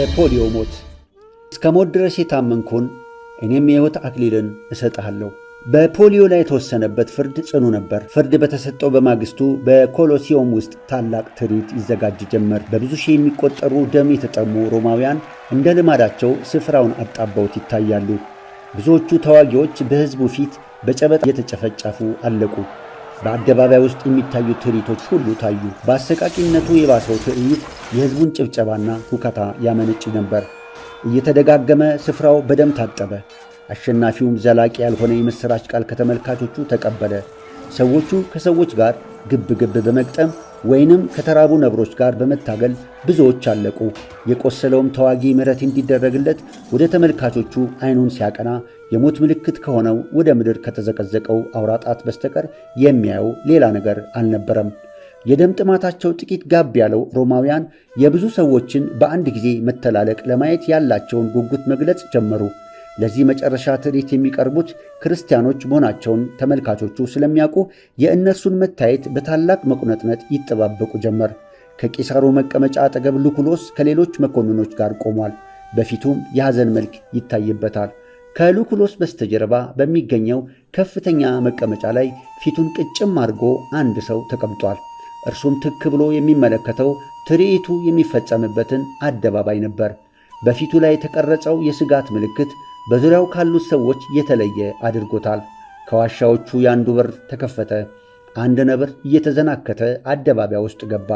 የፖሊዮ ሞት። እስከ ሞት ድረስ የታመንኩን እኔም የሕይወት አክሊልን እሰጥሃለሁ። በፖሊዮ ላይ የተወሰነበት ፍርድ ጽኑ ነበር። ፍርድ በተሰጠው በማግስቱ በኮሎሲዮም ውስጥ ታላቅ ትርኢት ይዘጋጅ ጀመር። በብዙ ሺህ የሚቆጠሩ ደም የተጠሙ ሮማውያን እንደ ልማዳቸው ስፍራውን አጣበውት ይታያሉ። ብዙዎቹ ተዋጊዎች በሕዝቡ ፊት በጨበጣ እየተጨፈጨፉ አለቁ። በአደባባይ ውስጥ የሚታዩ ትርኢቶች ሁሉ ታዩ። በአሰቃቂነቱ የባሰው ትዕይንት የሕዝቡን ጭብጨባና ሁካታ ያመነጭ ነበር። እየተደጋገመ ስፍራው በደም ታጠበ። አሸናፊውም ዘላቂ ያልሆነ የምሥራች ቃል ከተመልካቾቹ ተቀበለ። ሰዎቹ ከሰዎች ጋር ግብ ግብ በመግጠም ወይንም ከተራቡ ነብሮች ጋር በመታገል ብዙዎች አለቁ። የቆሰለውም ተዋጊ ምሕረት እንዲደረግለት ወደ ተመልካቾቹ ዓይኑን ሲያቀና የሞት ምልክት ከሆነው ወደ ምድር ከተዘቀዘቀው አውራጣት በስተቀር የሚያየው ሌላ ነገር አልነበረም። የደም ጥማታቸው ጥቂት ጋብ ያለው ሮማውያን የብዙ ሰዎችን በአንድ ጊዜ መተላለቅ ለማየት ያላቸውን ጉጉት መግለጽ ጀመሩ። ለዚህ መጨረሻ ትርኢት የሚቀርቡት ክርስቲያኖች መሆናቸውን ተመልካቾቹ ስለሚያውቁ የእነርሱን መታየት በታላቅ መቁነጥነጥ ይጠባበቁ ጀመር። ከቄሳሩ መቀመጫ አጠገብ ሉኩሎስ ከሌሎች መኮንኖች ጋር ቆሟል። በፊቱም የሐዘን መልክ ይታይበታል። ከሉኩሎስ በስተጀርባ በሚገኘው ከፍተኛ መቀመጫ ላይ ፊቱን ቅጭም አድርጎ አንድ ሰው ተቀምጧል። እርሱም ትክ ብሎ የሚመለከተው ትርኢቱ የሚፈጸምበትን አደባባይ ነበር። በፊቱ ላይ የተቀረጸው የስጋት ምልክት በዙሪያው ካሉት ሰዎች የተለየ አድርጎታል። ከዋሻዎቹ የአንዱ በር ተከፈተ። አንድ ነብር እየተዘናከተ አደባባይ ውስጥ ገባ።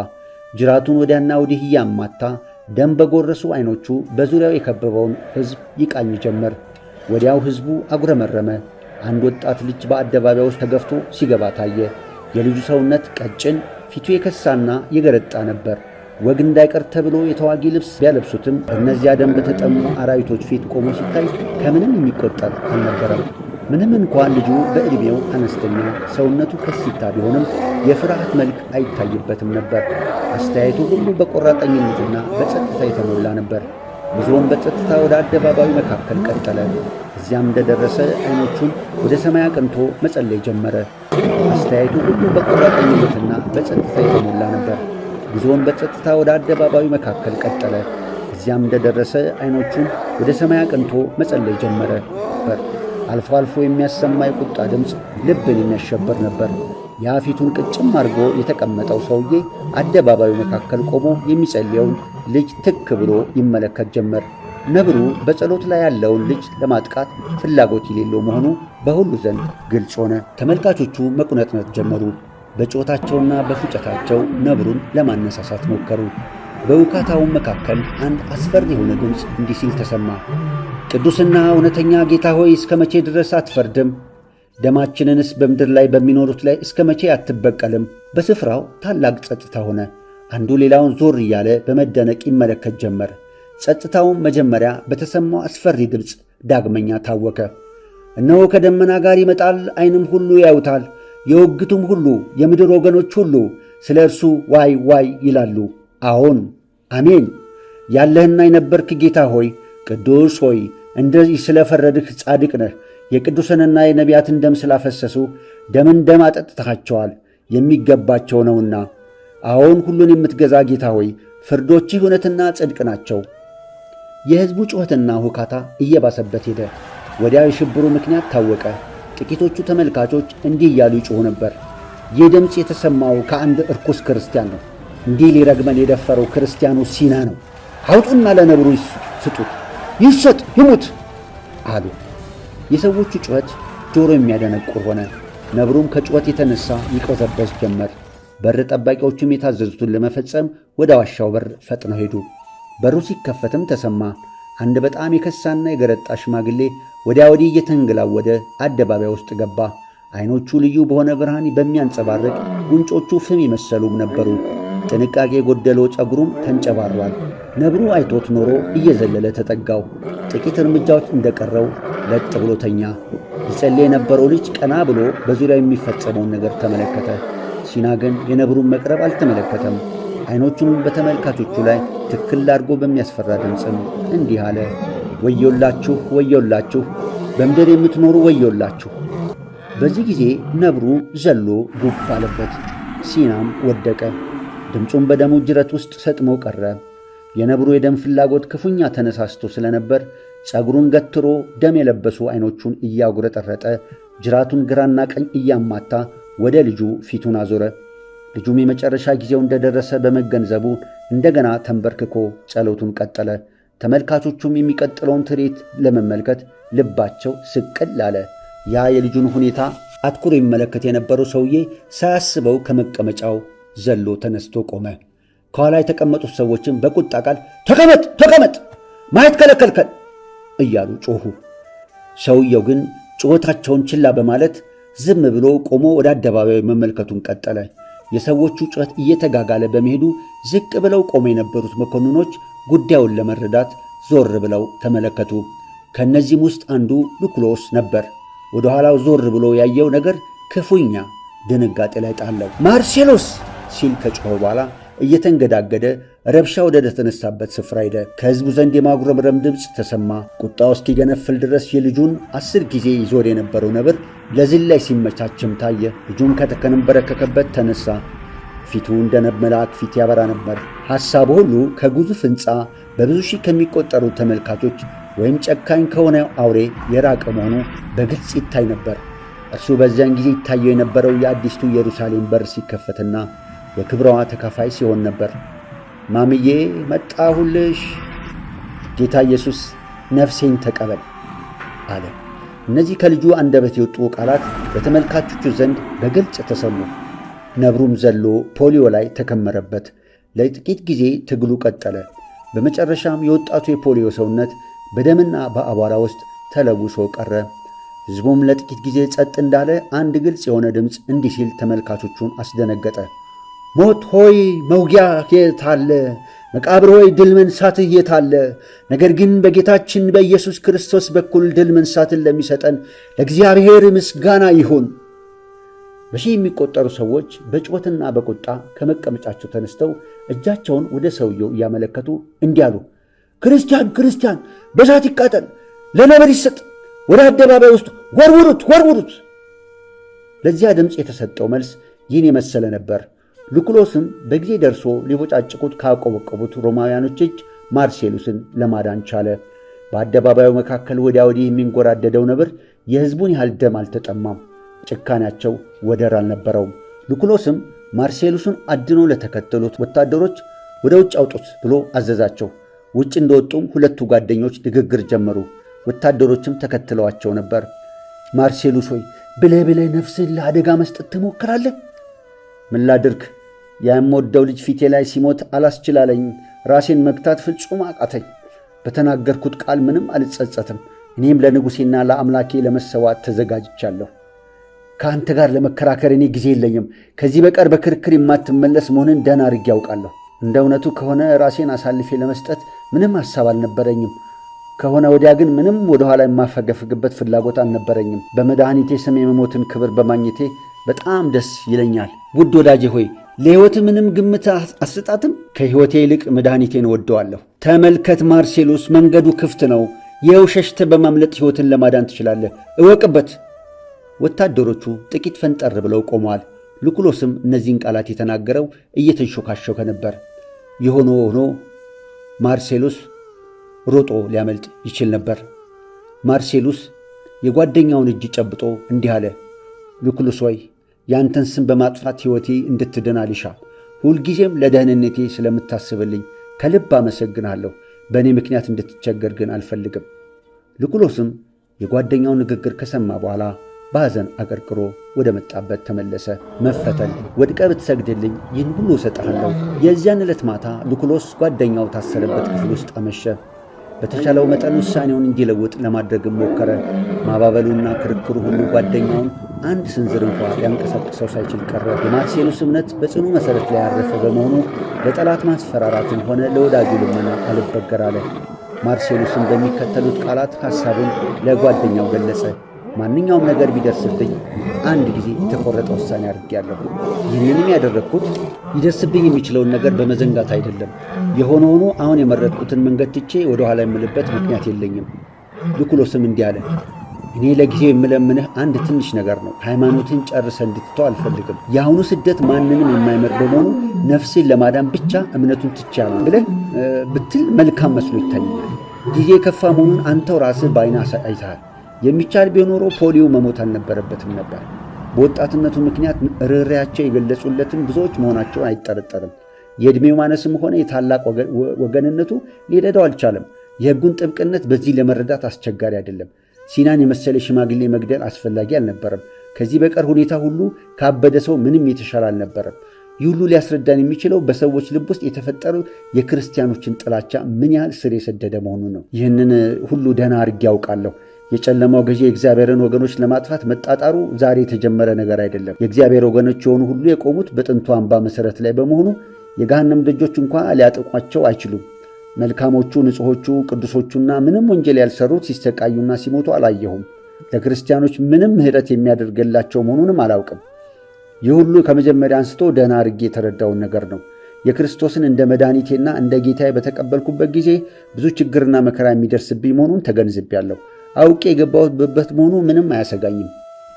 ጅራቱን ወዲያና ወዲህ እያማታ ደም በጎረሱ ዐይኖቹ በዙሪያው የከበበውን ሕዝብ ይቃኝ ጀመር። ወዲያው ሕዝቡ አጉረመረመ። አንድ ወጣት ልጅ በአደባባይ ውስጥ ተገፍቶ ሲገባ ታየ። የልጁ ሰውነት ቀጭን፣ ፊቱ የከሳና የገረጣ ነበር። ወግ እንዳይቀር ተብሎ የተዋጊ ልብስ ቢያለብሱትም በእነዚያ ደም በተጠሙ አራዊቶች ፊት ቆሞ ሲታይ ከምንም የሚቆጠር አልነበረም። ምንም እንኳን ልጁ በዕድሜው አነስተኛ፣ ሰውነቱ ከሲታ ቢሆንም የፍርሃት መልክ አይታይበትም ነበር። አስተያየቱ ሁሉ በቆራጠኝነትና በጸጥታ የተሞላ ነበር። ጉዞውን በጸጥታ ወደ አደባባዩ መካከል ቀጠለ። እዚያም እንደደረሰ ዐይኖቹን ወደ ሰማይ አቅንቶ መጸለይ ጀመረ። አስተያየቱ ሁሉ በቆራጠኝነትና በጸጥታ የተሞላ ነበር። ጉዞውን በጸጥታ ወደ አደባባዩ መካከል ቀጠለ። እዚያም እንደደረሰ ዐይኖቹን ወደ ሰማይ አቅንቶ መጸለይ ጀመረ። አልፎ አልፎ የሚያሰማ የቁጣ ድምፅ ልብን የሚያሸብር ነበር። ያ ፊቱን ቅጭም አድርጎ የተቀመጠው ሰውዬ አደባባዩ መካከል ቆሞ የሚጸልየውን ልጅ ትክ ብሎ ይመለከት ጀመር። ነብሩ በጸሎት ላይ ያለውን ልጅ ለማጥቃት ፍላጎት የሌለው መሆኑ በሁሉ ዘንድ ግልጽ ሆነ። ተመልካቾቹ መቁነጥነጥ ጀመሩ። በጮታቸውና በፉጨታቸው ነብሩን ለማነሳሳት ሞከሩ። በውካታው መካከል አንድ አስፈሪ የሆነ ድምፅ እንዲህ ሲል ተሰማ። ቅዱስና እውነተኛ ጌታ ሆይ፣ እስከ መቼ ድረስ አትፈርድም? ደማችንንስ በምድር ላይ በሚኖሩት ላይ እስከ መቼ አትበቀልም? በስፍራው ታላቅ ጸጥታ ሆነ። አንዱ ሌላውን ዞር እያለ በመደነቅ ይመለከት ጀመር። ጸጥታውም መጀመሪያ በተሰማው አስፈሪ ድምፅ ዳግመኛ ታወከ። እነሆ ከደመና ጋር ይመጣል፣ ዓይንም ሁሉ ያዩታል፣ የወጉትም ሁሉ የምድር ወገኖች ሁሉ ስለ እርሱ ዋይ ዋይ ይላሉ። አዎን አሜን። ያለህና የነበርክ ጌታ ሆይ፣ ቅዱስ ሆይ፣ እንደዚህ ስለ ፈረድህ ጻድቅ ነህ። የቅዱሳንና የነቢያትን ደም ስላፈሰሱ ደምን ደም አጠጥተሃቸዋል፣ የሚገባቸው ነውና። አዎን ሁሉን የምትገዛ ጌታ ሆይ፣ ፍርዶችህ እውነትና ጽድቅ ናቸው። የሕዝቡ ጩኸትና ሁካታ እየባሰበት ሄደ። ወዲያው የሽብሩ ምክንያት ታወቀ። ጥቂቶቹ ተመልካቾች እንዲህ እያሉ ይጮኹ ነበር። ይህ ድምፅ የተሰማው ከአንድ እርኩስ ክርስቲያን ነው። እንዲህ ሊረግመን የደፈረው ክርስቲያኑ ሲና ነው። አውጡና ለነብሩ ስጡት፣ ይሰጥ ይሙት አሉ። የሰዎቹ ጩኸት ጆሮ የሚያደነቁር ሆነ። ነብሩም ከጩኸት የተነሳ ይቆዘበዝ ጀመር። በር ጠባቂዎቹም የታዘዙትን ለመፈጸም ወደ ዋሻው በር ፈጥነው ሄዱ። በሩ ሲከፈትም ተሰማ። አንድ በጣም የከሳና የገረጣ ሽማግሌ ወዲያ ወዲህ እየተንገላወደ አደባባይ ውስጥ ገባ። ዓይኖቹ ልዩ በሆነ ብርሃን በሚያንጸባርቅ፣ ጉንጮቹ ፍም የመሰሉም ነበሩ። ጥንቃቄ የጎደለው ፀጉሩም ተንጨባሯል። ነብሩ አይቶት ኖሮ እየዘለለ ተጠጋው። ጥቂት እርምጃዎች እንደቀረው ለጥ ብሎ ተኛ። ይጸልይ የነበረው ልጅ ቀና ብሎ በዙሪያው የሚፈጸመውን ነገር ተመለከተ። ሲና ግን የነብሩን መቅረብ አልተመለከተም። ዓይኖቹንም በተመልካቾቹ ላይ ትክል አድርጎ በሚያስፈራ ድምፅም እንዲህ አለ። ወዮላችሁ፣ ወዮላችሁ፣ በምድር የምትኖሩ ወዮላችሁ። በዚህ ጊዜ ነብሩ ዘሎ ጉብ አለበት። ሲናም ወደቀ። ድምፁም በደሙ ጅረት ውስጥ ሰጥሞ ቀረ። የነብሩ የደም ፍላጎት ክፉኛ ተነሳስቶ ስለነበር ጸጉሩን ገትሮ ደም የለበሱ ዐይኖቹን እያጉረጠረጠ ጅራቱን ግራና ቀኝ እያማታ ወደ ልጁ ፊቱን አዞረ። ልጁም የመጨረሻ ጊዜው እንደደረሰ በመገንዘቡ እንደገና ተንበርክኮ ጸሎቱን ቀጠለ። ተመልካቾቹም የሚቀጥለውን ትርኢት ለመመልከት ልባቸው ስቅል አለ። ያ የልጁን ሁኔታ አትኩሮ ይመለከት የነበረው ሰውዬ ሳያስበው ከመቀመጫው ዘሎ ተነስቶ ቆመ። ከኋላ የተቀመጡት ሰዎችም በቁጣ ቃል ተቀመጥ፣ ተቀመጥ፣ ማየት ከለከልከል እያሉ ጮኹ። ሰውየው ግን ጩኸታቸውን ችላ በማለት ዝም ብሎ ቆሞ ወደ አደባባዩ መመልከቱን ቀጠለ። የሰዎቹ ጩኸት እየተጋጋለ በመሄዱ ዝቅ ብለው ቆመው የነበሩት መኮንኖች ጉዳዩን ለመረዳት ዞር ብለው ተመለከቱ። ከእነዚህም ውስጥ አንዱ ሉኩሎስ ነበር። ወደ ኋላው ዞር ብሎ ያየው ነገር ክፉኛ ድንጋጤ ላይ ጣለው። ማርሴሎስ ሲል ከጮኸ በኋላ እየተንገዳገደ ረብሻ ወደ ተነሳበት ስፍራ ሄደ። ከሕዝቡ ዘንድ የማጉረምረም ድምፅ ተሰማ። ቁጣው እስኪገነፍል ድረስ የልጁን 10 ጊዜ ይዞር የነበረው ነብር ለዝላይ ሲመቻችም ታየ። ልጁም ከተንበረከከበት ተነሳ። ፊቱ እንደ መልአክ ፊት ያበራ ነበር። ሐሳቡ ሁሉ ከግዙፍ ሕንፃ በብዙ ሺህ ከሚቆጠሩ ተመልካቾች ወይም ጨካኝ ከሆነ አውሬ የራቀ መሆኑ በግልጽ ይታይ ነበር። እርሱ በዚያን ጊዜ ይታየው የነበረው የአዲስቱ ኢየሩሳሌም በር ሲከፈትና የክብሯ ተካፋይ ሲሆን ነበር። ማምዬ መጣሁልሽ፣ ጌታ ኢየሱስ ነፍሴን ተቀበል አለ። እነዚህ ከልጁ አንደበት የወጡ ቃላት በተመልካቾቹ ዘንድ በግልጽ ተሰሙ። ነብሩም ዘሎ ፖሊዮ ላይ ተከመረበት። ለጥቂት ጊዜ ትግሉ ቀጠለ። በመጨረሻም የወጣቱ የፖሊዮ ሰውነት በደምና በአቧራ ውስጥ ተለውሶ ቀረ። ሕዝቡም ለጥቂት ጊዜ ጸጥ እንዳለ አንድ ግልጽ የሆነ ድምፅ እንዲህ ሲል ተመልካቾቹን አስደነገጠ። ሞት ሆይ መውጊያ የት አለ? መቃብር ሆይ ድል መንሳትህ የት አለ? ነገር ግን በጌታችን በኢየሱስ ክርስቶስ በኩል ድል መንሳትን ለሚሰጠን ለእግዚአብሔር ምስጋና ይሁን። በሺህ የሚቆጠሩ ሰዎች በጩኸትና በቁጣ ከመቀመጫቸው ተነስተው እጃቸውን ወደ ሰውየው እያመለከቱ እንዲህ አሉ። ክርስቲያን ክርስቲያን፣ በእሳት ይቃጠል፣ ለነብር ይሰጥ፣ ወደ አደባባይ ውስጥ ወርውሩት፣ ወርውሩት። ለዚያ ድምፅ የተሰጠው መልስ ይህን የመሰለ ነበር። ሉኩሎስም በጊዜ ደርሶ ሊቦጫጭቁት ካቆበቆቡት ሮማውያኖች እጅ ማርሴሉስን ለማዳን ቻለ። በአደባባዩ መካከል ወዲያ ወዲህ የሚንጎራደደው ነብር የሕዝቡን ያህል ደም አልተጠማም። ጭካኔያቸው ወደር አልነበረውም። ሉኩሎስም ማርሴሉስን አድኖ ለተከተሉት ወታደሮች ወደ ውጭ አውጡት ብሎ አዘዛቸው። ውጭ እንደወጡም ሁለቱ ጓደኞች ንግግር ጀመሩ። ወታደሮችም ተከትለዋቸው ነበር። ማርሴሉስ ሆይ ብለህ ብለህ ነፍስህን ለአደጋ መስጠት ትሞክራለህ? ምን ላድርግ? የምወደው ልጅ ፊቴ ላይ ሲሞት አላስችላለኝ። ራሴን መግታት ፍጹም አቃተኝ። በተናገርኩት ቃል ምንም አልጸጸትም። እኔም ለንጉሴና ለአምላኬ ለመሰዋት ተዘጋጅቻለሁ። ከአንተ ጋር ለመከራከር እኔ ጊዜ የለኝም። ከዚህ በቀር በክርክር የማትመለስ መሆንን ደህና አድርጌ ያውቃለሁ። እንደ እውነቱ ከሆነ ራሴን አሳልፌ ለመስጠት ምንም ሐሳብ አልነበረኝም። ከሆነ ወዲያ ግን ምንም ወደኋላ የማፈገፍግበት ፍላጎት አልነበረኝም። በመድኃኒቴ ስም የመሞትን ክብር በማግኘቴ በጣም ደስ ይለኛል። ውድ ወዳጄ ሆይ ለሕይወት ምንም ግምት አሰጣትም። ከሕይወቴ ይልቅ መድኃኒቴን እወደዋለሁ። ተመልከት ማርሴሉስ፣ መንገዱ ክፍት ነው። ይኸው ሸሽተህ በማምለጥ ሕይወትን ለማዳን ትችላለህ። እወቅበት። ወታደሮቹ ጥቂት ፈንጠር ብለው ቆመዋል። ሉኩሎስም እነዚህን ቃላት የተናገረው እየተንሾካሾከ ነበር። የሆነ ሆኖ ማርሴሉስ ሮጦ ሊያመልጥ ይችል ነበር። ማርሴሉስ የጓደኛውን እጅ ጨብጦ እንዲህ አለ። ሉኩሎስ ሆይ ያንተን ስም በማጥፋት ሕይወቴ እንድትድን አልሻ። ሁልጊዜም ለደህንነቴ ስለምታስብልኝ ከልብ አመሰግናለሁ። በእኔ ምክንያት እንድትቸገር ግን አልፈልግም። ሉኩሎስም የጓደኛውን ንግግር ከሰማ በኋላ በሐዘን አቀርቅሮ ወደ መጣበት ተመለሰ። መፈተን ወድቀ ብትሰግድልኝ ይህን ሁሉ እሰጥሃለሁ። የዚያን ዕለት ማታ ሉኩሎስ ጓደኛው ታሰረበት ክፍል ውስጥ አመሸ። በተቻለው መጠን ውሳኔውን እንዲለውጥ ለማድረግም ሞከረ። ማባበሉና ክርክሩ ሁሉ ጓደኛውን አንድ ስንዝር እንኳ ሊያንቀሳቅሰው ሳይችል ቀረ። የማርሴሉስ እምነት በጽኑ መሠረት ላይ ያረፈ በመሆኑ ለጠላት ማስፈራራትም ሆነ ለወዳጁ ልመና አልበገር አለ። ማርሴሉስም በሚከተሉት ቃላት ሐሳቡን ለጓደኛው ገለጸ። ማንኛውም ነገር ቢደርስብኝ አንድ ጊዜ የተቆረጠ ውሳኔ አድርጌያለሁ። ይህንንም ያደረግኩት ሊደርስብኝ የሚችለውን ነገር በመዘንጋት አይደለም። የሆነ ሆኖ አሁን የመረጥኩትን መንገድ ትቼ ወደኋላ የምልበት ምክንያት የለኝም። ሉኩሎስም እንዲህ አለ። እኔ ለጊዜው የምለምንህ አንድ ትንሽ ነገር ነው። ሃይማኖትን ጨርሰህ እንድትተው አልፈልግም። የአሁኑ ስደት ማንንም የማይመር በመሆኑ ነፍስን ለማዳን ብቻ እምነቱን ትቻለህ ብለህ ብትል መልካም መስሎ ይታየኛል። ጊዜ የከፋ መሆኑን አንተው ራስህ በዓይንህ አይተሃል። የሚቻል ቢሆን ኖሮ ፖሊዮ መሞት አልነበረበትም ነበር። በወጣትነቱ ምክንያት ርኅራኄያቸው የገለጹለትም ብዙዎች መሆናቸውን አይጠረጠርም። የዕድሜው ማነስም ሆነ የታላቅ ወገንነቱ ሊረዳው አልቻለም። የሕጉን ጥብቅነት በዚህ ለመረዳት አስቸጋሪ አይደለም። ሲናን የመሰለ ሽማግሌ መግደል አስፈላጊ አልነበረም። ከዚህ በቀር ሁኔታ ሁሉ ካበደ ሰው ምንም የተሻለ አልነበረም። ይህ ሁሉ ሊያስረዳን የሚችለው በሰዎች ልብ ውስጥ የተፈጠሩ የክርስቲያኖችን ጥላቻ ምን ያህል ስር የሰደደ መሆኑ ነው። ይህንን ሁሉ ደህና አድርጌ ያውቃለሁ። የጨለማው ገዢ የእግዚአብሔርን ወገኖች ለማጥፋት መጣጣሩ ዛሬ የተጀመረ ነገር አይደለም። የእግዚአብሔር ወገኖች የሆኑ ሁሉ የቆሙት በጥንቱ አምባ መሠረት ላይ በመሆኑ የገሃነም ደጆች እንኳ ሊያጠቋቸው አይችሉም። መልካሞቹ፣ ንጹሖቹ፣ ቅዱሶቹና ምንም ወንጀል ያልሰሩት ሲሰቃዩና ሲሞቱ አላየሁም። ለክርስቲያኖች ምንም ምሕረት የሚያደርግላቸው መሆኑንም አላውቅም። ይህ ሁሉ ከመጀመሪያ አንስቶ ደህና አድርጌ የተረዳውን ነገር ነው። የክርስቶስን እንደ መድኃኒቴና እንደ ጌታዬ በተቀበልኩበት ጊዜ ብዙ ችግርና መከራ የሚደርስብኝ መሆኑን ተገንዝቤያለሁ። አውቄ የገባሁበት መሆኑ ምንም አያሰጋኝም።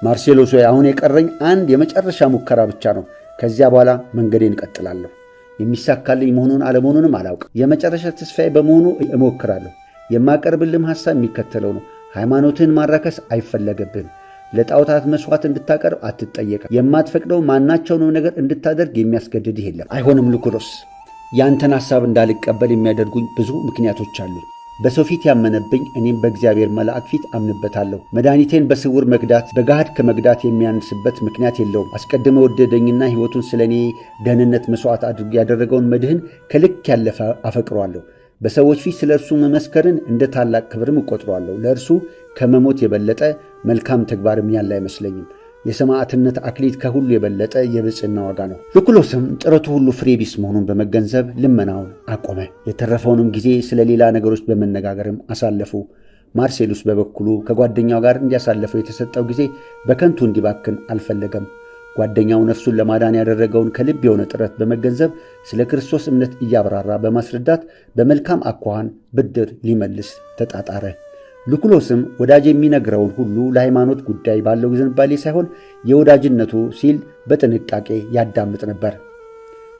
ማርሴሎስ ሆይ፣ አሁን የቀረኝ አንድ የመጨረሻ ሙከራ ብቻ ነው። ከዚያ በኋላ መንገዴን እቀጥላለሁ። የሚሳካልኝ መሆኑን አለመሆኑንም አላውቅም። የመጨረሻ ተስፋዬ በመሆኑ እሞክራለሁ። የማቀርብልም ሐሳብ የሚከተለው ነው። ሃይማኖትህን ማራከስ አይፈለገብህም። ለጣዖታት መሥዋዕት እንድታቀርብ አትጠየቅም። የማትፈቅደው ማናቸውንም ነገር እንድታደርግ የሚያስገድድህ የለም። አይሆንም ሉኩሎስ፣ ያንተን ሐሳብ እንዳልቀበል የሚያደርጉኝ ብዙ ምክንያቶች አሉ። በሰው ፊት ያመነብኝ እኔም በእግዚአብሔር መልአክ ፊት አምንበታለሁ። መድኃኒቴን በስውር መግዳት በገሃድ ከመግዳት የሚያንስበት ምክንያት የለውም። አስቀድሞ ወደደኝና ሕይወቱን ስለ እኔ ደህንነት መሥዋዕት አድርጎ ያደረገውን መድህን ከልክ ያለፈ አፈቅረዋለሁ። በሰዎች ፊት ስለ እርሱ መመስከርን እንደ ታላቅ ክብርም እቆጥረዋለሁ። ለእርሱ ከመሞት የበለጠ መልካም ተግባርም ያለ አይመስለኝም። የሰማዕትነት አክሊል ከሁሉ የበለጠ የብፅዕና ዋጋ ነው። ሉኩሎስም ጥረቱ ሁሉ ፍሬ ቢስ መሆኑን በመገንዘብ ልመናውን አቆመ። የተረፈውንም ጊዜ ስለ ሌላ ነገሮች በመነጋገርም አሳለፉ። ማርሴሉስ በበኩሉ ከጓደኛው ጋር እንዲያሳለፈው የተሰጠው ጊዜ በከንቱ እንዲባክን አልፈለገም። ጓደኛው ነፍሱን ለማዳን ያደረገውን ከልብ የሆነ ጥረት በመገንዘብ ስለ ክርስቶስ እምነት እያብራራ በማስረዳት በመልካም አኳኋን ብድር ሊመልስ ተጣጣረ። ሉኩሎስም ወዳጅ የሚነግረውን ሁሉ ለሃይማኖት ጉዳይ ባለው ዝንባሌ ሳይሆን የወዳጅነቱ ሲል በጥንቃቄ ያዳምጥ ነበር።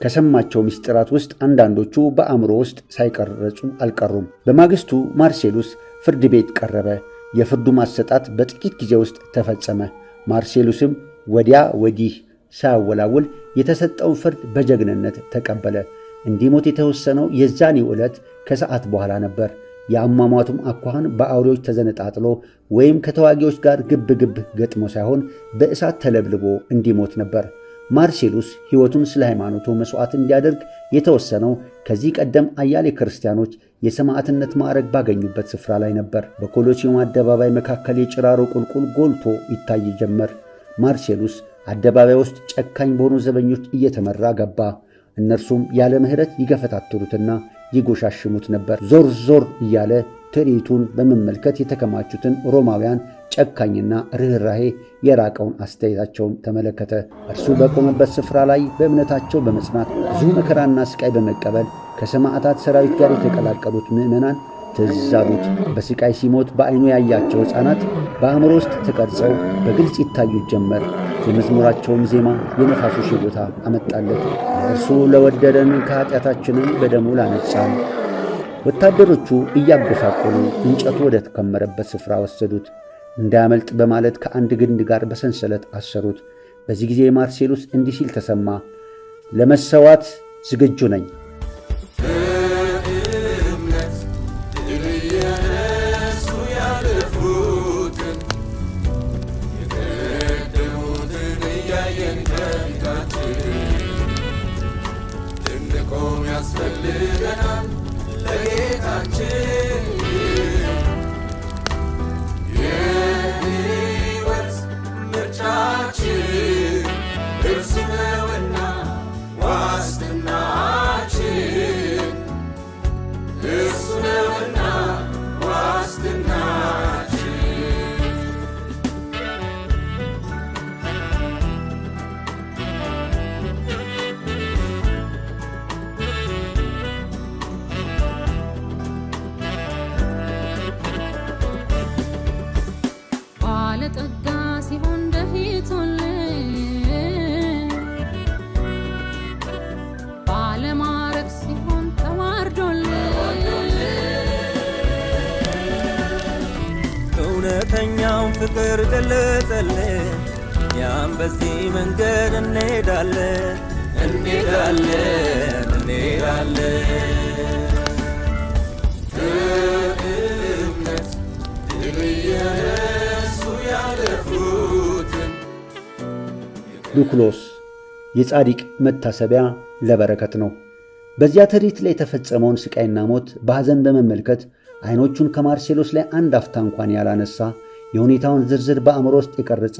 ከሰማቸው ምስጢራት ውስጥ አንዳንዶቹ በአእምሮ ውስጥ ሳይቀረጹ አልቀሩም። በማግስቱ ማርሴሉስ ፍርድ ቤት ቀረበ። የፍርዱ ማሰጣት በጥቂት ጊዜ ውስጥ ተፈጸመ። ማርሴሉስም ወዲያ ወዲህ ሳያወላውል የተሰጠውን ፍርድ በጀግንነት ተቀበለ። እንዲሞት የተወሰነው የዛኔው ዕለት ከሰዓት በኋላ ነበር። የአሟሟቱም አኳኋን በአውሬዎች ተዘነጣጥሎ ወይም ከተዋጊዎች ጋር ግብ ግብ ገጥሞ ሳይሆን በእሳት ተለብልቦ እንዲሞት ነበር። ማርሴሉስ ሕይወቱን ስለ ሃይማኖቱ መሥዋዕት እንዲያደርግ የተወሰነው ከዚህ ቀደም አያሌ ክርስቲያኖች የሰማዕትነት ማዕረግ ባገኙበት ስፍራ ላይ ነበር። በኮሎሲዮም አደባባይ መካከል የጭራሮ ቁልቁል ጎልቶ ይታይ ጀመር። ማርሴሉስ አደባባይ ውስጥ ጨካኝ በሆኑ ዘበኞች እየተመራ ገባ። እነርሱም ያለ ምሕረት ይገፈታትሩትና ይጎሻሽሙት ነበር። ዞር ዞር እያለ ትርኢቱን በመመልከት የተከማቹትን ሮማውያን ጨካኝና ርኅራሄ የራቀውን አስተያየታቸውን ተመለከተ። እርሱ በቆመበት ስፍራ ላይ በእምነታቸው በመጽናት ብዙ መከራና ስቃይ በመቀበል ከሰማዕታት ሰራዊት ጋር የተቀላቀሉት ምዕመናን ትዝ አሉት። በስቃይ ሲሞት በዓይኑ ያያቸው ሕፃናት በአእምሮ ውስጥ ተቀርጸው በግልጽ ይታዩት ጀመር። የመዝሙራቸውም ዜማ የነፋሱ ሽቦታ አመጣለት። እርሱ ለወደደን ከኃጢአታችንም በደሙ ላነጻን። ወታደሮቹ እያጎሳቆሉ እንጨቱ ወደ ተከመረበት ስፍራ ወሰዱት። እንዳያመልጥ በማለት ከአንድ ግንድ ጋር በሰንሰለት አሰሩት። በዚህ ጊዜ ማርሴሉስ እንዲህ ሲል ተሰማ፣ ለመሰዋት ዝግጁ ነኝ። በእምነት ድል እየነሱ ያለፉትን የቀደሙትን እያየን ከፊታችን ልንቆም ያስፈልገናል ለጌታችን። የሕይወት ምርጫችን እርሱ ነውና ዋስትናችን፣ እርሱ ነውና ዋስትናችን። እውነተኛውን ፍቅር ገለጸልን። እኛም በዚህ መንገድ እንሄዳለን እንሄዳለን እንሄዳለን። በእምነት ድል እየነሱ ያለፉትን ሉኩሎስ የጻድቅ መታሰቢያ ለበረከት ነው። በዚያ ትርኢት ላይ የተፈጸመውን ስቃይና ሞት በሐዘን በመመልከት ዓይኖቹን ከማርሴሎስ ላይ አንድ አፍታ እንኳን ያላነሳ፣ የሁኔታውን ዝርዝር በአእምሮ ውስጥ የቀረጸ፣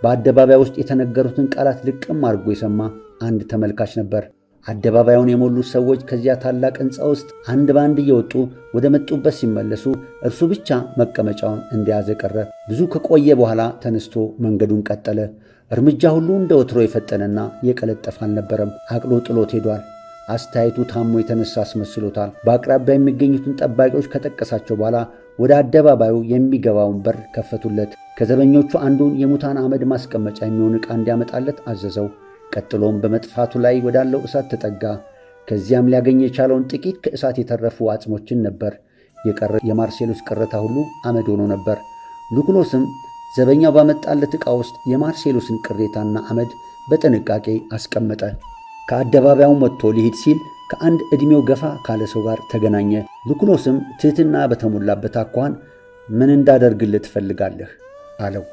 በአደባባይ ውስጥ የተነገሩትን ቃላት ልቅም አድርጎ የሰማ አንድ ተመልካች ነበር። አደባባዩን የሞሉት ሰዎች ከዚያ ታላቅ ሕንፃ ውስጥ አንድ በአንድ እየወጡ ወደ መጡበት ሲመለሱ እርሱ ብቻ መቀመጫውን እንደያዘ ቀረ። ብዙ ከቆየ በኋላ ተነስቶ መንገዱን ቀጠለ። እርምጃ ሁሉ እንደ ወትሮ የፈጠነና የቀለጠፈ አልነበረም። አቅሎ ጥሎት ሄዷል። አስተያየቱ ታሞ የተነሳ አስመስሎታል። በአቅራቢያ የሚገኙትን ጠባቂዎች ከጠቀሳቸው በኋላ ወደ አደባባዩ የሚገባውን በር ከፈቱለት። ከዘበኞቹ አንዱን የሙታን አመድ ማስቀመጫ የሚሆን ዕቃ እንዲያመጣለት አዘዘው። ቀጥሎም በመጥፋቱ ላይ ወዳለው እሳት ተጠጋ። ከዚያም ሊያገኝ የቻለውን ጥቂት ከእሳት የተረፉ አጽሞችን ነበር። የቀረ የማርሴሎስ ቅሬታ ሁሉ አመድ ሆኖ ነበር። ሉኩሎስም ዘበኛው ባመጣለት ዕቃ ውስጥ የማርሴሎስን ቅሬታና አመድ በጥንቃቄ አስቀመጠ። ከአደባባዩም ወጥቶ ሊሄድ ሲል ከአንድ ዕድሜው ገፋ ካለ ሰው ጋር ተገናኘ። ሉኩሎስም ትሕትና በተሞላበት አኳኋን ምን እንዳደርግልህ ትፈልጋለህ? አለው።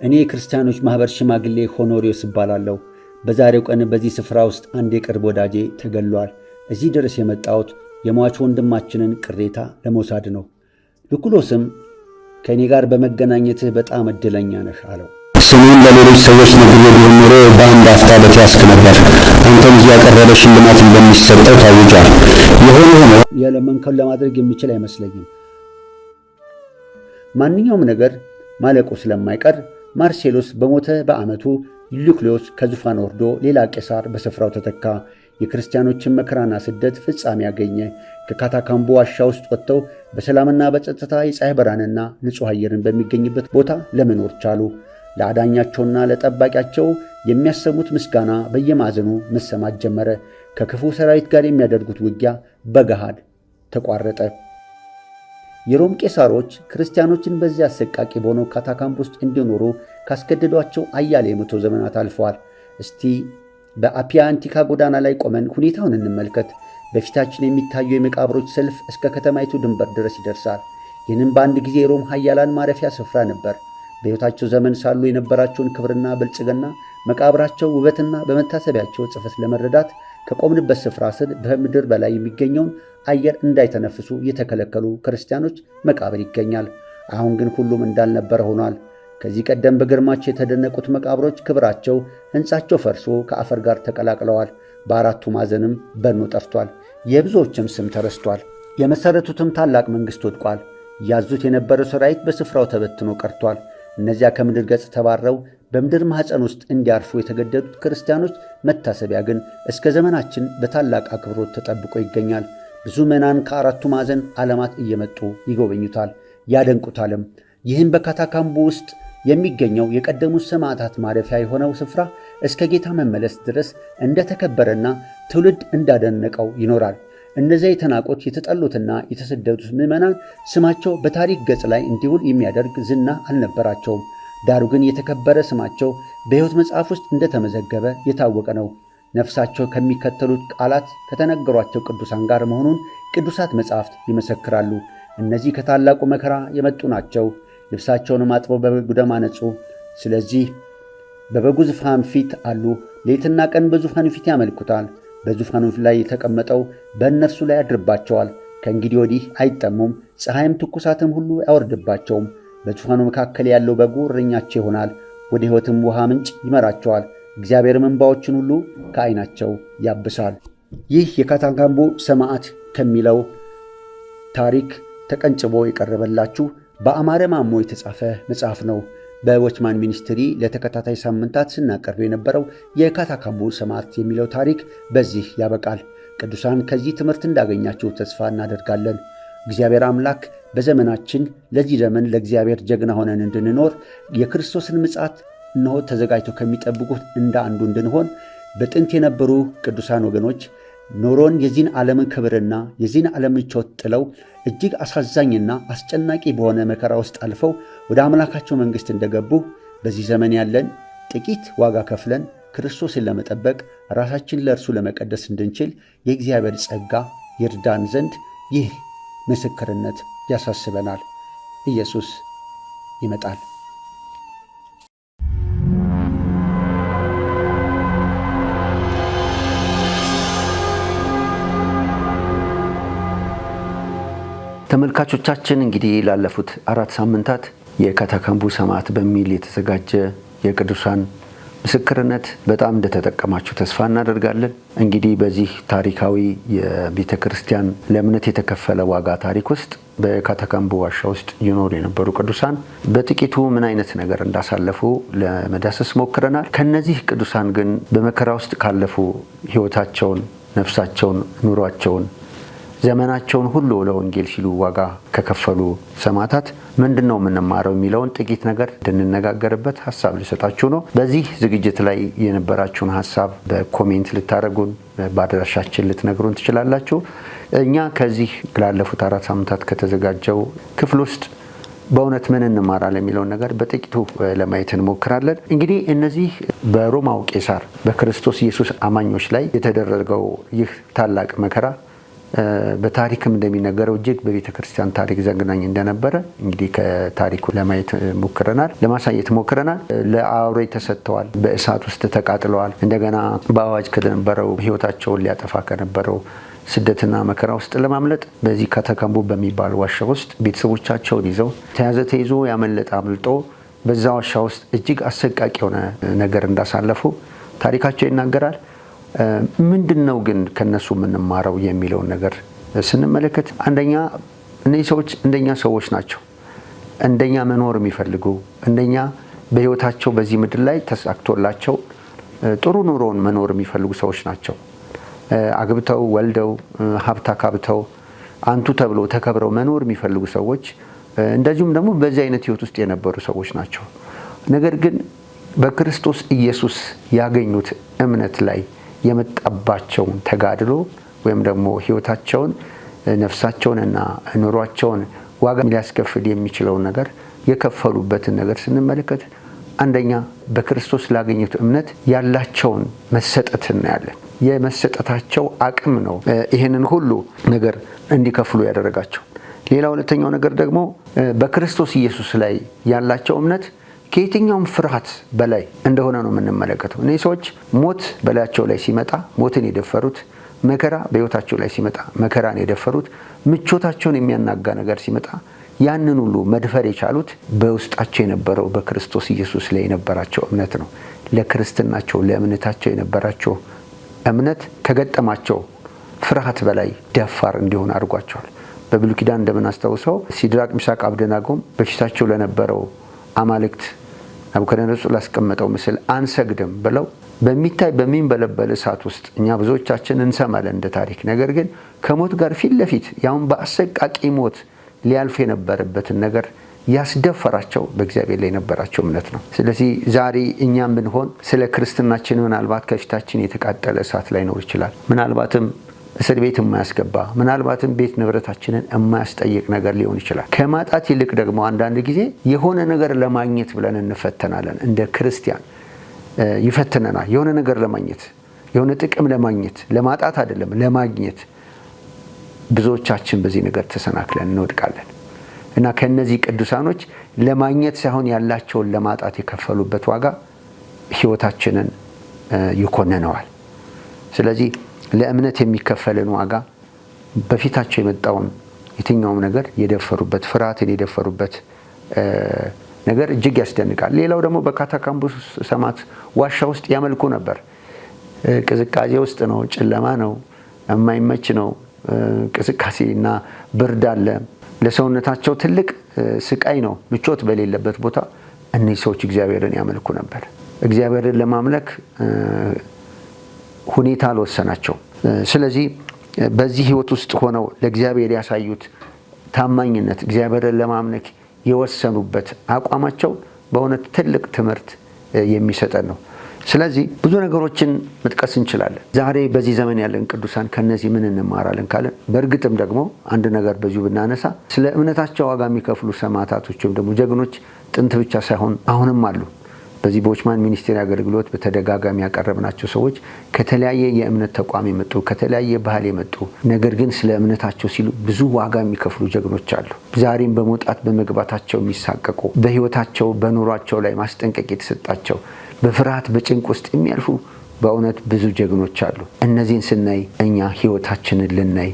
እኔ የክርስቲያኖች ማኅበር ሽማግሌ ሆኖሪዮስ እባላለሁ። በዛሬው ቀን በዚህ ስፍራ ውስጥ አንድ የቅርብ ወዳጄ ተገሏል። እዚህ ድረስ የመጣሁት የሟች ወንድማችንን ቅሬታ ለመውሰድ ነው። ሉኩሎስም ከእኔ ጋር በመገናኘትህ በጣም ዕድለኛ ነህ አለው። ስሜን ለሌሎች ሰዎች ነግሬ ቢሆን ኖሮ በአንድ አፍታ በተያዝክ ነበር። አንተም እዚህ ያቀረበ ሽልማት እንደሚሰጠው ታውጇል። የሆነ ሆኖ የለመንከውን ለማድረግ የሚችል አይመስለኝም። ማንኛውም ነገር ማለቁ ስለማይቀር ማርሴሎስ በሞተ በዓመቱ ሉክሊዮስ ከዙፋን ወርዶ ሌላ ቄሳር በስፍራው ተተካ። የክርስቲያኖችን መከራና ስደት ፍጻሜ ያገኘ። ከካታካምቦ ዋሻ ውስጥ ወጥተው በሰላምና በጸጥታ የፀሐይ ብርሃንና ንጹሕ አየርን በሚገኝበት ቦታ ለመኖር ቻሉ። ለአዳኛቸውና ለጠባቂያቸው የሚያሰሙት ምስጋና በየማዕዘኑ መሰማት ጀመረ። ከክፉ ሰራዊት ጋር የሚያደርጉት ውጊያ በገሃድ ተቋረጠ። የሮም ቄሳሮች ክርስቲያኖችን በዚያ አሰቃቂ በሆነው ካታካምብ ውስጥ እንዲኖሩ ካስገደዷቸው አያሌ መቶ ዘመናት አልፈዋል። እስቲ በአፒያ አንቲካ ጎዳና ላይ ቆመን ሁኔታውን እንመልከት። በፊታችን የሚታየው የመቃብሮች ሰልፍ እስከ ከተማይቱ ድንበር ድረስ ይደርሳል። ይህንም በአንድ ጊዜ የሮም ኃያላን ማረፊያ ስፍራ ነበር። በሕይወታቸው ዘመን ሳሉ የነበራቸውን ክብርና ብልጽግና፣ መቃብራቸው ውበትና በመታሰቢያቸው ጽሕፈት ለመረዳት ከቆምንበት ስፍራ ስር በምድር በላይ የሚገኘውን አየር እንዳይተነፍሱ የተከለከሉ ክርስቲያኖች መቃብር ይገኛል። አሁን ግን ሁሉም እንዳልነበረ ሆኗል። ከዚህ ቀደም በግርማቸው የተደነቁት መቃብሮች ክብራቸው፣ ሕንጻቸው ፈርሶ ከአፈር ጋር ተቀላቅለዋል። በአራቱ ማዕዘንም በኖ ጠፍቷል። የብዙዎችም ስም ተረስቷል። የመሠረቱትም ታላቅ መንግሥት ወድቋል። ያዙት የነበረው ሰራዊት በስፍራው ተበትኖ ቀርቷል። እነዚያ ከምድር ገጽ ተባረው በምድር ማኅፀን ውስጥ እንዲያርፉ የተገደዱት ክርስቲያኖች መታሰቢያ ግን እስከ ዘመናችን በታላቅ አክብሮት ተጠብቆ ይገኛል። ብዙ ምዕመናን ከአራቱ ማዕዘን ዓለማት እየመጡ ይጎበኙታል፣ ያደንቁታልም። ይህም በካታካምቡ ውስጥ የሚገኘው የቀደሙት ሰማዕታት ማረፊያ የሆነው ስፍራ እስከ ጌታ መመለስ ድረስ እንደተከበረና ትውልድ እንዳደነቀው ይኖራል። እነዚያ የተናቁት የተጠሉትና የተሰደዱት ምዕመናን ስማቸው በታሪክ ገጽ ላይ እንዲውል የሚያደርግ ዝና አልነበራቸውም። ዳሩ ግን የተከበረ ስማቸው በሕይወት መጽሐፍ ውስጥ እንደተመዘገበ የታወቀ ነው። ነፍሳቸው ከሚከተሉት ቃላት ከተነገሯቸው ቅዱሳን ጋር መሆኑን ቅዱሳት መጻሕፍት ይመሰክራሉ። እነዚህ ከታላቁ መከራ የመጡ ናቸው። ልብሳቸውንም አጥበው በበጉ ደም አነጹ። ስለዚህ በበጉ ዙፋን ፊት አሉ። ሌትና ቀን በዙፋኑ ፊት ያመልኩታል። በዙፋኑ ላይ የተቀመጠው በእነርሱ ላይ ያድርባቸዋል። ከእንግዲህ ወዲህ አይጠሙም፣ ፀሐይም ትኩሳትም ሁሉ አያወርድባቸውም። በዙፋኑ መካከል ያለው በጉ እረኛቸው ይሆናል፣ ወደ ሕይወትም ውሃ ምንጭ ይመራቸዋል። እግዚአብሔርም እንባዎችን ሁሉ ከዓይናቸው ያብሳል። ይህ የካታካምቡ ሰማዕት ከሚለው ታሪክ ተቀንጭቦ የቀረበላችሁ በአማረ ማሞ የተጻፈ መጽሐፍ ነው። በዎችማን ሚኒስትሪ ለተከታታይ ሳምንታት ስናቀርብ የነበረው የካታካምቡ ሰማዕት የሚለው ታሪክ በዚህ ያበቃል። ቅዱሳን ከዚህ ትምህርት እንዳገኛችሁ ተስፋ እናደርጋለን። እግዚአብሔር አምላክ በዘመናችን ለዚህ ዘመን ለእግዚአብሔር ጀግና ሆነን እንድንኖር የክርስቶስን ምጽአት እነሆ ተዘጋጅተው ከሚጠብቁት እንደ አንዱ እንድንሆን በጥንት የነበሩ ቅዱሳን ወገኖች ኑሮን የዚህን ዓለም ክብርና የዚህን ዓለም ምቾት ጥለው እጅግ አሳዛኝና አስጨናቂ በሆነ መከራ ውስጥ አልፈው ወደ አምላካቸው መንግሥት እንደገቡ በዚህ ዘመን ያለን ጥቂት ዋጋ ከፍለን ክርስቶስን ለመጠበቅ ራሳችን ለእርሱ ለመቀደስ እንድንችል የእግዚአብሔር ጸጋ ይርዳን ዘንድ ይህ ምስክርነት ያሳስበናል። ኢየሱስ ይመጣል። ተመልካቾቻችን እንግዲህ ላለፉት 4 ሳምንታት የካታካምቡ ሰማዕት በሚል የተዘጋጀ የቅዱሳን ምስክርነት በጣም እንደተጠቀማችሁ ተስፋ እናደርጋለን። እንግዲህ በዚህ ታሪካዊ የቤተክርስቲያን ለእምነት የተከፈለ ዋጋ ታሪክ ውስጥ በካታካምቡ ዋሻ ውስጥ ይኖሩ የነበሩ ቅዱሳን በጥቂቱ ምን አይነት ነገር እንዳሳለፉ ለመዳሰስ ሞክረናል። ከነዚህ ቅዱሳን ግን በመከራ ውስጥ ካለፉ ሕይወታቸውን፣ ነፍሳቸውን፣ ኑሯቸውን፣ ዘመናቸውን ሁሉ ለወንጌል ሲሉ ዋጋ ከከፈሉ ሰማዕታት ምንድነው የምንማረው የሚለውን ጥቂት ነገር እንድንነጋገርበት ሐሳብ ልሰጣችሁ ነው። በዚህ ዝግጅት ላይ የነበራችሁን ሐሳብ በ comment ልታረጉን በአድራሻችን ልትነግሩን ትችላላችሁ። እኛ ከዚህ ላለፉት 4 ሳምንታት ከተዘጋጀው ክፍል ውስጥ በእውነት ምን እንማራለን የሚለውን ነገር በጥቂቱ ለማየት እንሞክራለን። እንግዲህ እነዚህ በሮማው ቄሳር በክርስቶስ ኢየሱስ አማኞች ላይ የተደረገው ይህ ታላቅ መከራ በታሪክም እንደሚነገረው እጅግ በቤተክርስቲያን ታሪክ ዘግናኝ እንደነበረ እንግዲህ ከታሪኩ ለማየት ሞክረናል፣ ለማሳየት ሞክረናል። ለአውሬ ተሰጥተዋል፣ በእሳት ውስጥ ተቃጥለዋል። እንደገና በአዋጅ ከነበረው ሕይወታቸውን ሊያጠፋ ከነበረው ስደትና መከራ ውስጥ ለማምለጥ በዚህ ካታካምቡ በሚባል ዋሻ ውስጥ ቤተሰቦቻቸውን ይዘው ተይዞ ያመለጠ አምልጦ በዛ ዋሻ ውስጥ እጅግ አሰቃቂ የሆነ ነገር እንዳሳለፉ ታሪካቸው ይናገራል። ምንድነው ግን ከነሱ የምንማረው የሚለውን ነገር ስንመለከት አንደኛ እነዚህ ሰዎች እንደኛ ሰዎች ናቸው። እንደኛ መኖር የሚፈልጉ እንደኛ በህይወታቸው በዚህ ምድር ላይ ተሳክቶላቸው ጥሩ ኑሮን መኖር የሚፈልጉ ሰዎች ናቸው። አግብተው ወልደው ሀብት አካብተው አንቱ ተብለው ተከብረው መኖር የሚፈልጉ ሰዎች እንደዚሁም ደግሞ በዚህ አይነት ህይወት ውስጥ የነበሩ ሰዎች ናቸው። ነገር ግን በክርስቶስ ኢየሱስ ያገኙት እምነት ላይ የመጣባቸውን ተጋድሎ ወይም ደግሞ ህይወታቸውን ነፍሳቸውንና ኑሯቸውን ዋጋ ሊያስከፍል የሚችለው ነገር የከፈሉበትን ነገር ስንመለከት አንደኛ በክርስቶስ ላገኙት እምነት ያላቸውን መሰጠት እናያለን። የመሰጠታቸው አቅም ነው ይሄንን ሁሉ ነገር እንዲከፍሉ ያደረጋቸው። ሌላ ሁለተኛው ነገር ደግሞ በክርስቶስ ኢየሱስ ላይ ያላቸው እምነት ከየትኛውም ፍርሃት በላይ እንደሆነ ነው የምንመለከተው። እነዚህ ሰዎች ሞት በላያቸው ላይ ሲመጣ ሞትን የደፈሩት፣ መከራ በህይወታቸው ላይ ሲመጣ መከራን የደፈሩት፣ ምቾታቸውን የሚያናጋ ነገር ሲመጣ ያንን ሁሉ መድፈር የቻሉት በውስጣቸው የነበረው በክርስቶስ ኢየሱስ ላይ የነበራቸው እምነት ነው። ለክርስትናቸው ለእምነታቸው የነበራቸው እምነት ከገጠማቸው ፍርሃት በላይ ደፋር እንዲሆን አድርጓቸዋል። በብሉይ ኪዳን እንደምናስታውሰው ሲድራቅ ሚሳቅ አብደናጎም በፊታቸው ለነበረው አማልክት ናቡከደነጾር ላስቀመጠው ምስል አንሰግድም ብለው በሚታይ በሚንበለበል እሳት ውስጥ እኛ ብዙዎቻችን እንሰማለን እንደ ታሪክ። ነገር ግን ከሞት ጋር ፊት ለፊት ያውን በአሰቃቂ ሞት ሊያልፍ የነበረበትን ነገር ያስደፈራቸው በእግዚአብሔር ላይ የነበራቸው እምነት ነው። ስለዚህ ዛሬ እኛም ብንሆን ስለ ክርስትናችን ምናልባት ከፊታችን የተቃጠለ እሳት ላይኖር ይችላል። ምናልባትም እስር ቤት የማያስገባ፣ ምናልባትም ቤት ንብረታችንን የማያስጠይቅ ነገር ሊሆን ይችላል። ከማጣት ይልቅ ደግሞ አንዳንድ ጊዜ የሆነ ነገር ለማግኘት ብለን እንፈተናለን። እንደ ክርስቲያን ይፈትነናል። የሆነ ነገር ለማግኘት፣ የሆነ ጥቅም ለማግኘት፣ ለማጣት አይደለም ለማግኘት። ብዙዎቻችን በዚህ ነገር ተሰናክለን እንወድቃለን። እና ከነዚህ ቅዱሳኖች ለማግኘት ሳይሆን ያላቸውን ለማጣት የከፈሉበት ዋጋ ህይወታችንን ይኮንነዋል። ስለዚህ ለእምነት የሚከፈልን ዋጋ በፊታቸው የመጣውን የትኛውም ነገር የደፈሩበት፣ ፍርሃትን የደፈሩበት ነገር እጅግ ያስደንቃል። ሌላው ደግሞ በካታካምቡ ሰማዕት ዋሻ ውስጥ ያመልኩ ነበር። ቅዝቃዜ ውስጥ ነው፣ ጨለማ ነው፣ የማይመች ነው፣ ቅዝቃዜና ብርድ አለ። ለሰውነታቸው ትልቅ ስቃይ ነው። ምቾት በሌለበት ቦታ እነዚህ ሰዎች እግዚአብሔርን ያመልኩ ነበር። እግዚአብሔርን ለማምለክ ሁኔታ አልወሰናቸው። ስለዚህ በዚህ ህይወት ውስጥ ሆነው ለእግዚአብሔር ያሳዩት ታማኝነት፣ እግዚአብሔርን ለማምለክ የወሰኑበት አቋማቸው በእውነት ትልቅ ትምህርት የሚሰጠን ነው። ስለዚህ ብዙ ነገሮችን መጥቀስ እንችላለን። ዛሬ በዚህ ዘመን ያለን ቅዱሳን ከነዚህ ምን እንማራለን ካለን፣ በእርግጥም ደግሞ አንድ ነገር በዚሁ ብናነሳ ስለ እምነታቸው ዋጋ የሚከፍሉ ሰማዕታቶች ወይም ደግሞ ጀግኖች ጥንት ብቻ ሳይሆን አሁንም አሉ። በዚህ በዎችማን ሚኒስቴር አገልግሎት በተደጋጋሚ ያቀረብናቸው ሰዎች ከተለያየ የእምነት ተቋም የመጡ፣ ከተለያየ ባህል የመጡ፣ ነገር ግን ስለ እምነታቸው ሲሉ ብዙ ዋጋ የሚከፍሉ ጀግኖች አሉ። ዛሬም በመውጣት በመግባታቸው የሚሳቀቁ፣ በሕይወታቸው በኑሯቸው ላይ ማስጠንቀቅ የተሰጣቸው፣ በፍርሃት በጭንቅ ውስጥ የሚያልፉ በእውነት ብዙ ጀግኖች አሉ። እነዚህን ስናይ እኛ ሕይወታችንን ልናይ፣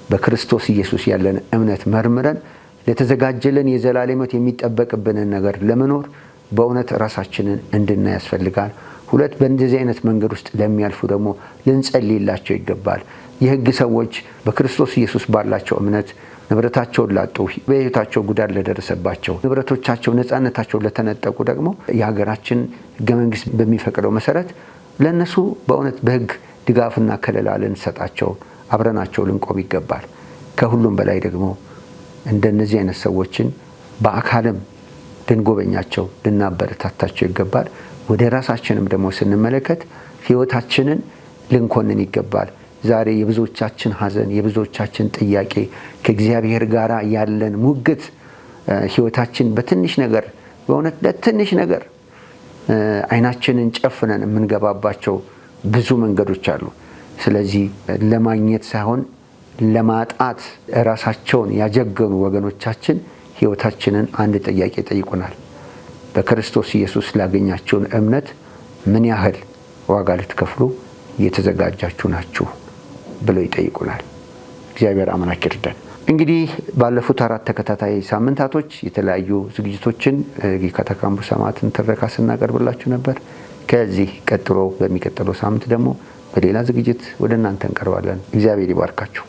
በክርስቶስ ኢየሱስ ያለን እምነት መርምረን ለተዘጋጀልን የዘላለም ሕይወት የሚጠበቅብንን ነገር ለመኖር በእውነት ራሳችንን እንድናይ ያስፈልጋል። ሁለት፣ በእንደዚህ አይነት መንገድ ውስጥ ለሚያልፉ ደግሞ ልንጸልይላቸው ይገባል። የሕግ ሰዎች በክርስቶስ ኢየሱስ ባላቸው እምነት ንብረታቸውን ላጡ፣ በሕይወታቸው ጉዳት ለደረሰባቸው፣ ንብረቶቻቸው፣ ነፃነታቸው ለተነጠቁ ደግሞ የሀገራችን ሕገ መንግስት በሚፈቅደው መሰረት ለእነሱ በእውነት በሕግ ድጋፍና ከለላ ልንሰጣቸው፣ አብረናቸው ልንቆም ይገባል። ከሁሉም በላይ ደግሞ እንደነዚህ አይነት ሰዎችን በአካልም ልንጎበኛቸው፣ ልናበረታታቸው ይገባል። ወደ ራሳችንም ደግሞ ስንመለከት ሕይወታችንን ልንኮንን ይገባል። ዛሬ የብዙዎቻችን ሐዘን፣ የብዙዎቻችን ጥያቄ፣ ከእግዚአብሔር ጋር ያለን ሙግት፣ ሕይወታችን በትንሽ ነገር፣ በእውነት ለትንሽ ነገር ዓይናችንን ጨፍነን የምንገባባቸው ብዙ መንገዶች አሉ። ስለዚህ ለማግኘት ሳይሆን ለማጣት ራሳቸውን ያጀገኑ ወገኖቻችን ሕይወታችንን አንድ ጥያቄ ጠይቁናል። በክርስቶስ ኢየሱስ ላገኛቸውን እምነት ምን ያህል ዋጋ ልትከፍሉ እየተዘጋጃችሁ ናችሁ ብለው ይጠይቁናል። እግዚአብሔር አምላክ ይርዳን። እንግዲህ ባለፉት 4 ተከታታይ ሳምንታቶች የተለያዩ ዝግጅቶችን የካታካምቡ ሰማዕታትን ትረካ ስናቀርብላችሁ ነበር። ከዚህ ቀጥሎ በሚቀጥለው ሳምንት ደግሞ በሌላ ዝግጅት ወደ እናንተ እንቀርባለን። እግዚአብሔር ይባርካችሁ።